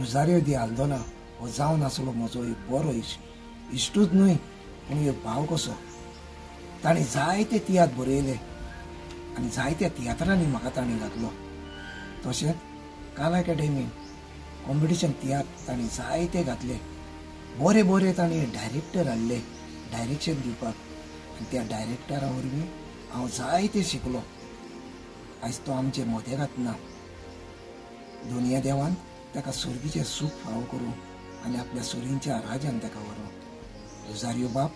रुजारियो दी आल्दोना हो जावन आसलो म्हजो एक बरो इश्ट, इश्टूच न्हय पूण एक भाव कसो. ताणें जायते तियात्र बरयले आनी जायत्या तियात्रांनी म्हाका ताणें घातलो. तशेंच कला अकॅडमी कॉम्पिटिशन तियात्र ताणें जायते घातले. बरे बरे ताणें डायरेक्टर हाडले डायरेक्शन दिवपाक आनी त्या डायरेक्टरा वरवीं हांव जायते शिकलो. आयज तो आमचे मदेरांत ना. दुनिया देवान ताका सुर्गीचें सूख फावो करूं आनी आपल्या सुरींच्या राजान ताका व्हरूं. रुजारियो बाब,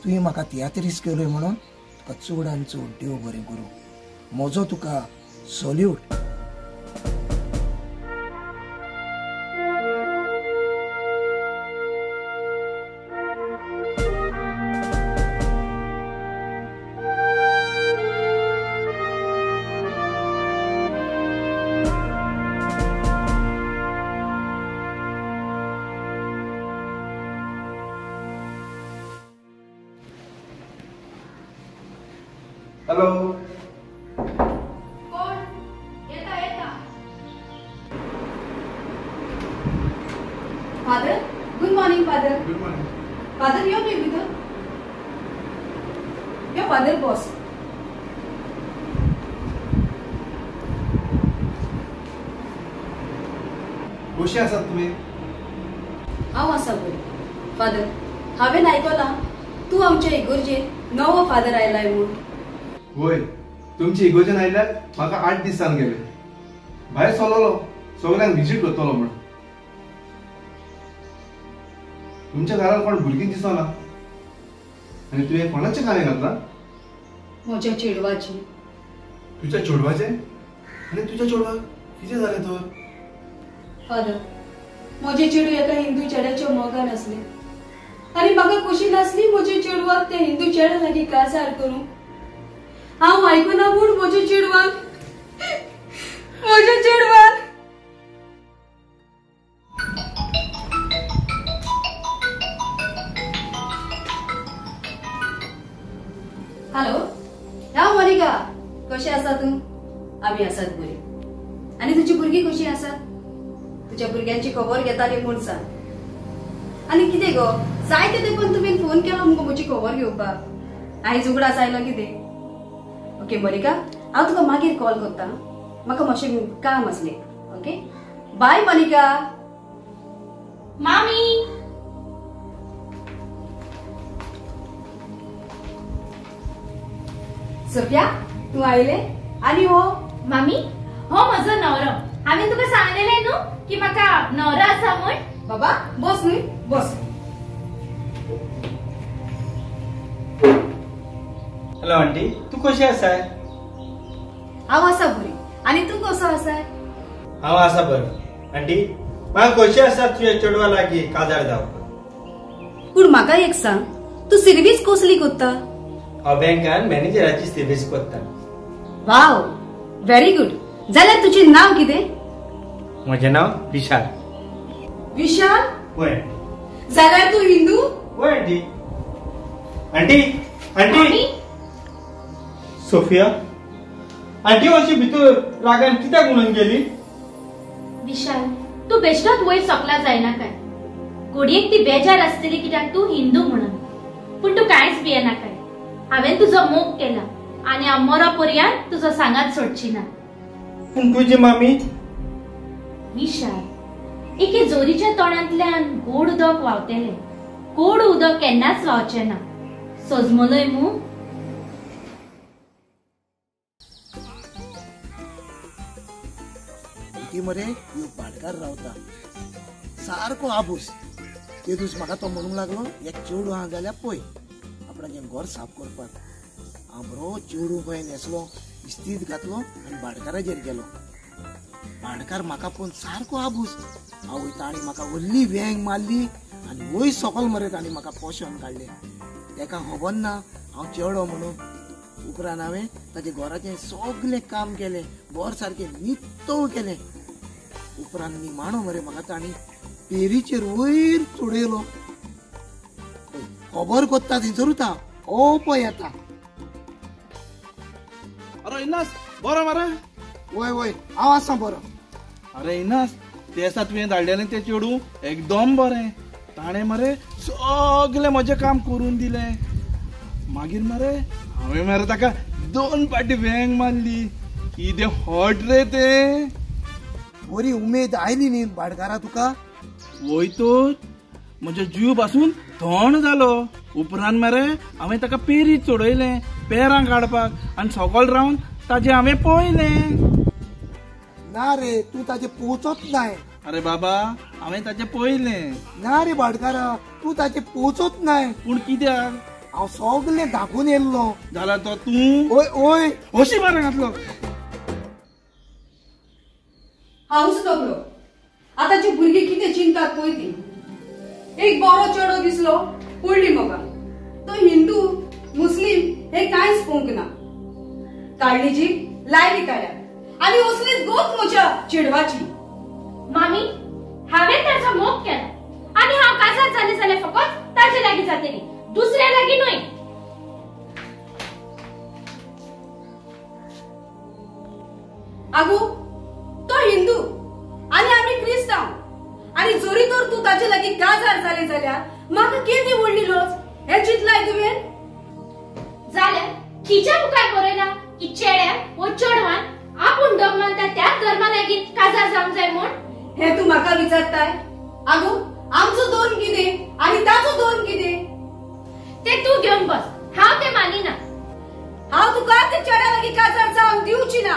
तुवें म्हाका तियात्रीस केलोय म्हणून तुका चड आनी चड देव बरें करूं. म्हजो तुका सल्यूट. हॅलो, कोण? येता येता. Father, good morning father. Good morning father. यो न्ही भितर यो फादर. बॉस कशी आसात तुमी? हांव आसा बरी फादर. हांवें आयकलां तूं आमच्या इगोर्जेन नवो फादर आयलाय म्हूण. वय, तुमची इगोर्जेन आयल्यार म्हाका 8 दीस जावन गेले. भायर सरलोलो सगळ्यांक विजीट करतलो म्हूण. तुमच्या घरान कोण भुरगीं दिसना आनी तुवें कोणाचें काणें घातलां? म्हज्या चेडवाची. तुज्या चेडवाचें? आनी तुज्या चेडवाक कितें जालें तर? फादर, म्हजें चेडूं एका हिंदू चेड्याच्या मोगान आसलें आनी म्हाका खोशी नासली म्हज्या चेडवाक त्या हिंदू चेड्या लागीं काजार करूंक. हांव आयकुना म्हूण म्हज्या चेडवाक म्हज्या चेडवाक. हॅलो, हांव मोनिका. कशें आसा तूं? आमी आसात बरी. आनी तुजी भुरगीं कशीं आसात? तुज्या भुरग्यांची खबर घेताली म्हूण सांग. आनी कितें गो, जायते तेंपान तुवें फोन केलो मुगो म्हजी खबर घेवपाक. आयज उगडास आयलो कितें? ओके मोनिका, हांव तुका मागीर कॉल करता. म्हाका मातशें काम आसलें. Okay, bye Monica. मामी, सोफिया तूं आयलें? आनी हो मामी, हो म्हजो न्हवरो. हांवें तुका सांगलेलें न्हू की म्हाका न्हवरो आसा म्हूण. बाबा बस न्हय, बस. हॅलो आंटी, तूं कशी आसाय? हांव आसा बरी. आनी तूं कसो आसाय? हांव आसा बरो. आंटी, म्हाका खोशी आसा तुज्या चेडवा लागीं काजार जावपाक. पूण म्हाका एक सांग, तूं सिर्वीस कसली करता? हांव बँकान मॅनेजराची सर्वीस करता. वाव, व्हेरी गुड. जाल्यार तुजें नांव कितें? म्हजें नांव विशाल. विशाल? वय. जाल्यार तूं हिंदू? वय aunty. Aunty, aunty, Sophia aunty अशी भितर रागान कित्याक म्हणून गेली? विशाल, तूं बेश्टोच वयर सकला जायना काय. घडयेक ती बेजार आसतली कित्याक तूं हिंदू म्हणून. पूण तूं कांयच भियेनाकाय. हांवें तुजो मोग केला आनी हांव मरो पर्यंत तुजो सांगात सोडची ना. पूण तुजी मामी? विशाल, एके जोरीच्या तोंडांतल्यान गोड उदक व्हांवतलें, गोड उदक केन्नाच व्हांवचें ना. सजमलोय मू? ती मरे यो भाटकार रावता सारको आबूस. ते दीस म्हाका तो म्हणूंक लागलो, एक चेडूं आहा जाल्यार पळय आपणाचें घर साफ करपाक. हांव बरो चेडूं खंय न्हेसलो, इस्तीद घातलो आनी भाटकाराचेर गेलो. भाटकार म्हाका पळोवन सारको आबूस. आवय, ताणें म्हाका व्हडली वेंग मारली आनी वयर सकल मरे ताणें म्हाका पोशण काडलें. ताका खबर ना हांव चेडो म्हणून. उपरांत हांवें ताच्या घराचें सगळें काम केलें, घर सारकें नित्तव केलें. उपरांत निमाणो मरे म्हाका ताणें पेरीचेर वयर चडयलो. खबर कोत्ता थंयसरूच ओ पळय येता. अरे इनास, बरो मरे? वय वय, हांव आसा बरो. अरे इनास, ते दिसा तुवें धाडलेलें तें चेडूं एकदम बरें. ताणें मरे सगळें म्हजें काम करून दिलें. मागीर मरे हांवें मरे ताका 2 पाटी वेंग मारली. कितें हॉट रे तें. बरी उमेद आयली न्ही भाटकारा तुका? वय तर, म्हजो जीव पासून थंड जालो. उपरांत मरे हांवें ताका पेरीत चडयलें पेरां काडपाक आनी सगळ रावन ताजें हांवें पळयलें. ना रे, तूं ताजें पोवचोच नाय. अरे बाबा, हांवें ताजें पळयलें. ना रे भाटकारा, तूं ताजें पोवचोच नाय. पूण कित्याक? हांव सगळें धाकून येयल्लो. जाल्यार तो तूं ओय ओय हशी मार घातलो. हांवूच नकलो. आतांची भुरगीं कितें चिंतात पळय ती. एक बरो चेडो दिसलो पडली मोगान. तो हिंदू मुस्लीम हे कांयच पळोवंक ना. काडली जीप लायली काड्यार आनी असलीच गोत म्हज्या चेडवाची. मामी, हांवें ताचो मोग केला आनी हांव काजार जालें जाल्यार फकत ताजे लागीं जातली, दुसऱ्या लागीं न्हय. आगो, तो हिंदू आनी आमी क्रिस्तांव, आनी जरी तर तूं ताजे लागीं काजार जालें जाल्यार म्हाका केदी व्हडली लज हें चिंतलाय तुवें? जाल्यार खिच्या मुखार बरयलां की चेड्यान वो चेडवान आपूण धर्म मानता त्याच धर्मा लागीं काजार जावंक जाय म्हूण? हें तूं म्हाका विचारताय? आगो, आमचो धर्म कितें आनी ताचो धर्म कितें तें तूं घेवन बस. हांव तें मानिना. हांव तुका त्या चेड्या लागीं काजार जावंक दिवची ना.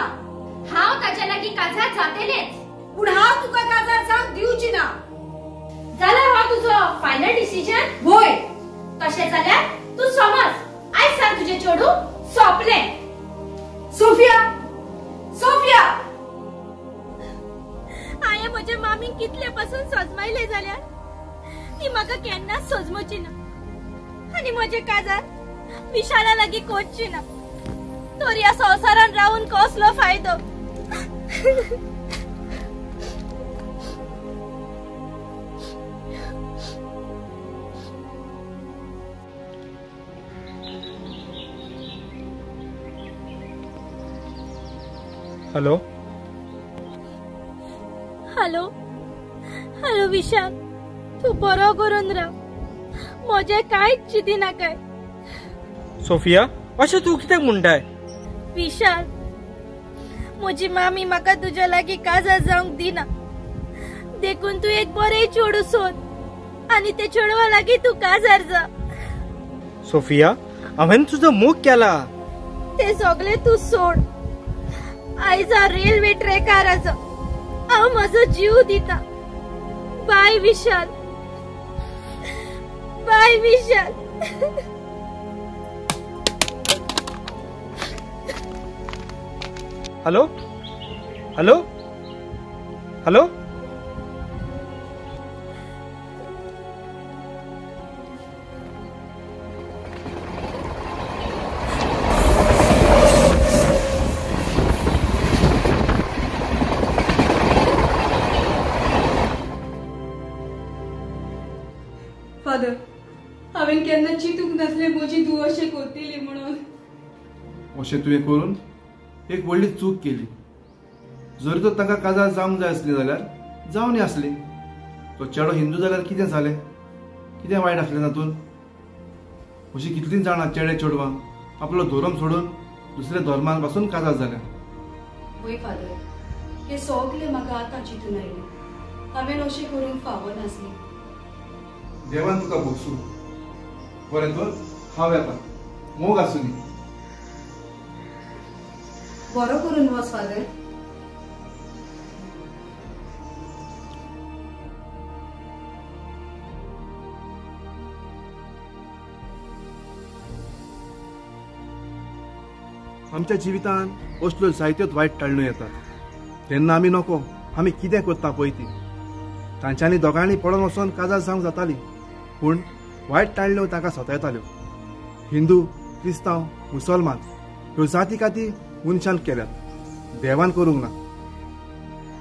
हांव ताच्या लागीं काजार जातलेंच. पूण हांव तुका काजार जावंक दिवची ना. जाल्यार हो तुजो फायनल डिसिजन? वय. तशें जाल्यार तूं समज आयज सावन तुजें चेडूं सोंपलें. सोफिया, सोफिया, हांवें म्हज्या मामीक कितले पासून सजमायलें जाल्यार ती म्हाका केन्नाच सजमोची ना आनी म्हजें काजार विशाला लागीं कोचची ना. तर ह्या संवसारान रावून कसलो फायदो? हॅलो हॅलो हॅलो विशाल, तूं बरो करून राव. म्हजें कांयच चिंती नाकाय. सोफिया, अशें तूं कित्याक म्हणटाय? विशाल, म्हजी मामी म्हाका तुज्या लागीं काजार जावंक दिना, देखून तूं एक बरें चेडूं सोद आनी ते चेडवा लागीं तूं काजार जा. सोफिया, हांवें तुजो मोग केला. ते सगळें तूं सोड. आयज हांव रेल्वे ट्रॅकार आसा. हांव म्हजो जीव दिता. Bye Vishal, bye Vishal. Hello hello hello. Father, हांवें केन्ना चिंतूंक नासलें म्हजी धूव अशें करतली म्हणून. अशें तुवें करून एक व्हडली चूक केली. जरी तर तांकां काजार जावंक जाय आसली जाल्यार जावनी आसली. तो चेडो हिंदू जाल्यार कितें जालें? कितें वायट आसलें तातूंत? अशीं कितलीं जाणां चेडे चेडवां आपलो धर्म सोडून दुसऱ्या धर्मान पासून काजार जाल्या. वय फादर, हें सगळें म्हाका आतां चिंतून आयलें. हांवें अशें करूंक फावो नासलें. देवान तुका भोगसूं. बरें तर हांव येता. मोग आसूं दी. बरो करून वच फादर. आमच्या जिवितांत असल्यो जायत्योच वायट टाळण्यो येतात. तेन्ना आमी नको आमी कितें करता पळय ती. तांच्यांनी दोगांनी पळोवन वचोन काजार जावंक जाताली, पूण वायट टाळण्यो तांकां सतायताल्यो. हिंदू, क्रिस्तांव, मुसलमान ह्यो जाती काती मनशान केल्यात, देवान करूंक ना.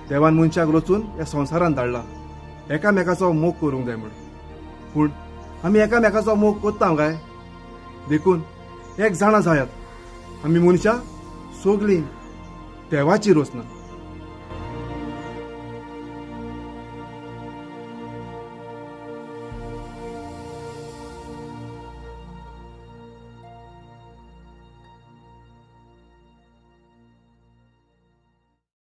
देवान मनशाक रचून ह्या संवसारान धाडला एकामेकाचो मोग करूंक जाय म्हूण. पूण आमी एकामेकाचो मोग करता काय? देखून एक जाणा जायात, आमी मनशां सगळीं देवाची रचना.